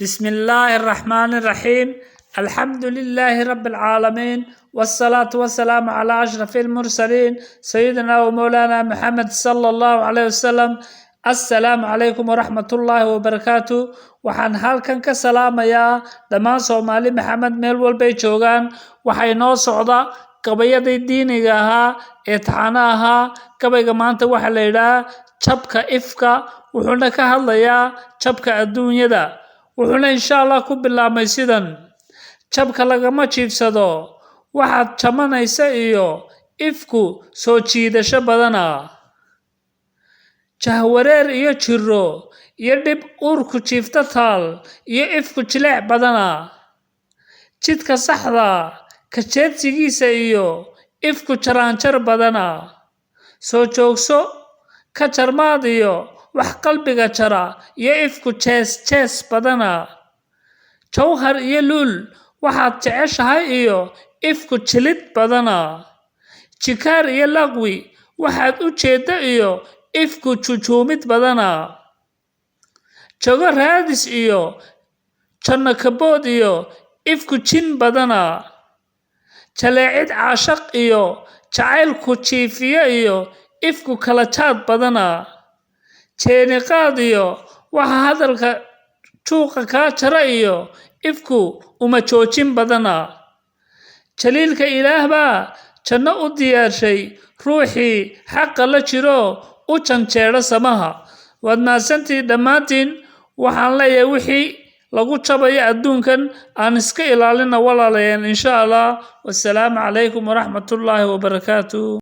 بسم الله الرحمن الرحيم، الحمد لله رب العالمين، والصلاة والسلام على أشرف المرسلين، سيدنا ومولانا محمد صلى الله عليه وسلم. السلام عليكم ورحمة الله وبركاته. Waxaan halkan ka salaamayaa dhammaan Soomaali Maxamed meel walbay joogaan. Waxay noo socda gabayadii diiniga ahaa ee taxano ahaa. Gabayga maanta waxaa la yidhaha Jabka Ifka, wuxuuna ka hadlayaa jabka adduunyada, wuxuuna insha Allah ku bilaabmay sidan: Jabka lagama jiifsado, waxaad jamanaysa iyo ifku soo jiidasho badana, jahwareer iyo jiro iyo dhib uurku jiifto taal iyo ifku jileec badana, jidka saxda ka jeedsigiisa iyo ifku jaraanjar badana, soo joogso ka jarmaad iyo wax qalbiga jara iyo ifku jees jees badana, jawhar iyo luul waxaad jeceshahay iyo ifku jilid badana, jikaar iyo laqwi waxaad u jeedda iyo ifku jujuumid badana, jago raadis iyo janno kabood iyo ifku jin badana, jaleecid caashaq iyo jacaylku jiifiye iyo ifku kala jaad badana, jeeniqaad iyo waxa hadalka juuqa kaa jara iyo ifku uma joojin badana. Jaliilka Ilaah baa janno u diyaarshay ruuxii xaqa la jiro u janjeedho samaha. Waad mahadsantihiin dhammaantiin. Waxaan leeyahay, wixii lagu jabayo adduunkan aan iska ilaalina, walaalayaal, insha Allah. Wasalaamu calaykum waraxmatullaahi wabarakaatu.